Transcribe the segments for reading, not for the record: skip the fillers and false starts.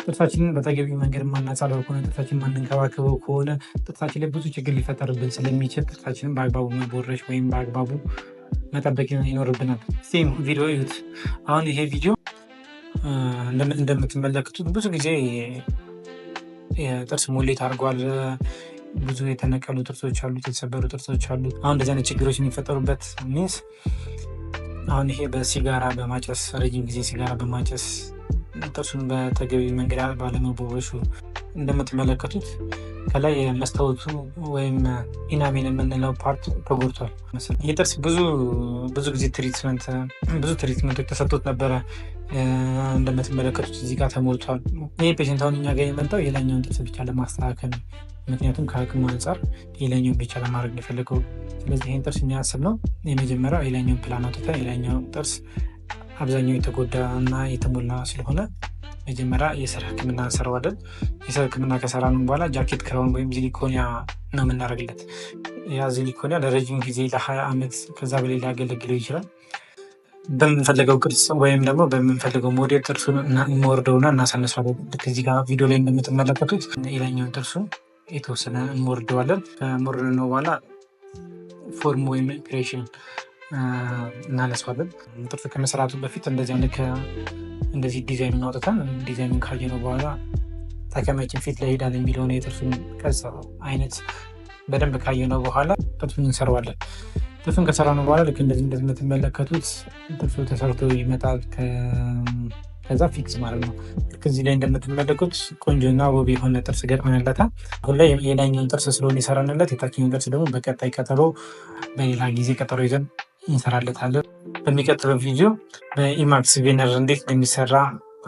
ጥርሳችንን በተገቢ መንገድ ማናጸዳው ከሆነ፣ ጥርሳችንን ማንንከባከበው ከሆነ ጥርሳችን ላይ ብዙ ችግር ሊፈጠርብን ስለሚችል ጥርሳችንን በአግባቡ መቦረሽ ወይም በአግባቡ መጠበቅ ይኖርብናል። Same ቪዲዮ እዩት። አሁን ይሄ ቪዲዮ እንደምትመለከቱት ብዙ ጊዜ የጥርስ ሙሌት አድርጓል። ብዙ የተነቀሉ ጥርሶች አሉት፣ የተሰበሩ ጥርሶች አሉት። አሁን እንደዚህ አይነት ችግሮች የሚፈጠሩበት means አሁን ይሄ በሲጋራ በማጨስ፣ ረጅም ጊዜ ሲጋራ በማጨስ፣ ጥርሱን በተገቢ መንገድ ባለመቦረሹ እንደምትመለከቱት ከላይ የመስታወቱ ወይም enamel የምንለው part ተጎድቷል። ይህ ጥርስ ብዙ ብዙ ጊዜ treatment፣ ብዙ treatment ኦች ተሰጥቶት ነበረ። እንደምትመለከቱት እዚህ ጋር ተሞልቷል። ይህ patient አሁን እኛ ጋር የመጣው የላይኛውን ጥርስ ብቻ ለማስተካከል ነው። ምክንያቱም ከአቅሙ አንጻር የላይኛውን ብቻ ለማድረግ ነው የፈለገው። ስለዚህ ይህን ጥርስ እኛ ያሰብነው የመጀመሪያው የላይኛውን ፕላን አውጥተን፣ የላይኛው ጥርስ አብዛኛው የተጎዳ እና የተሞላ ስለሆነ መጀመሪያ የስር ሕክምና እንሰራዋለን። የስር ሕክምና ከሰራን በኋላ jacket crown ወይም zirconia ነው የምናደርግለት። ያ zirconia ለረጅም ጊዜ፣ ለ20 ዓመት ከዛ በላይ ሊያገለግለው ይችላል። በምንፈልገው ቅርጽ ወይም ደግሞ በምንፈልገው ሞዴል ጥርሱን እንወርደውና እናሳንሰዋለን። ልክ እዚህ ጋር ቪዲዮ ላይ እንደምትመለከቱት የላይኛውን ጥርሱን የተወሰነ እንወርደዋለን። ከሞረድነው በኋላ form ወይም impression እናነሳዋለን። ጥርስ ከመሰራቱ በፊት እንደዚህ ልክ እንደዚህ ዲዛይኑን አውጥተን፣ ዲዛይኑን ካየነው በኋላ ታካሚያችን ፊት ላይ ሄዳል የሚለውን የጥርሱን ቅርጽ አይነት በደንብ ካየነው በኋላ ጥርሱን እንሰራዋለን። ጥርሱን ከሰራነው በኋላ ልክ እንደዚህ እንደምትመለከቱት ጥርሱ ተሰርቶ ይመጣል። ከዛ fix ማለት ነው። ልክ እዚህ ላይ እንደምትመለከቱት ቆንጆና ውብ የሆነ ጥርስ ገጥመንለታል። አሁን ላይ የላይኛውን ጥርስ ስለሆነ የሰራንለት የታችኛውን ጥርስ ደግሞ በቀጣይ ቀጠሮ፣ በሌላ ጊዜ ቀጠሮ ይዘን እንሰራለታለን። በሚቀጥለው ቪዲዮ በ Emax veneer እንዴት እንደሚሰራ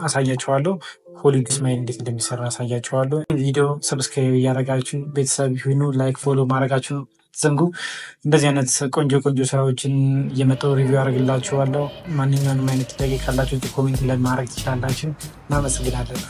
አሳያችኋለሁ። Hollywood smile እንዴት እንደሚሰራ አሳያችኋለሁ። ቪዲዮ subscribe እያደረጋችሁ ቤተሰብ ሁኑ። Like፣ follow ማድረጋችሁ አትዘንጉ። እንደዚህ አይነት ቆንጆ ቆንጆ ስራዎችን እየመጣሁ review አደርግላችኋለሁ። ማንኛውንም አይነት ጥያቄ ካላችሁ comment ላይ ማድረግ ትችላላችሁ። እናመሰግናለን።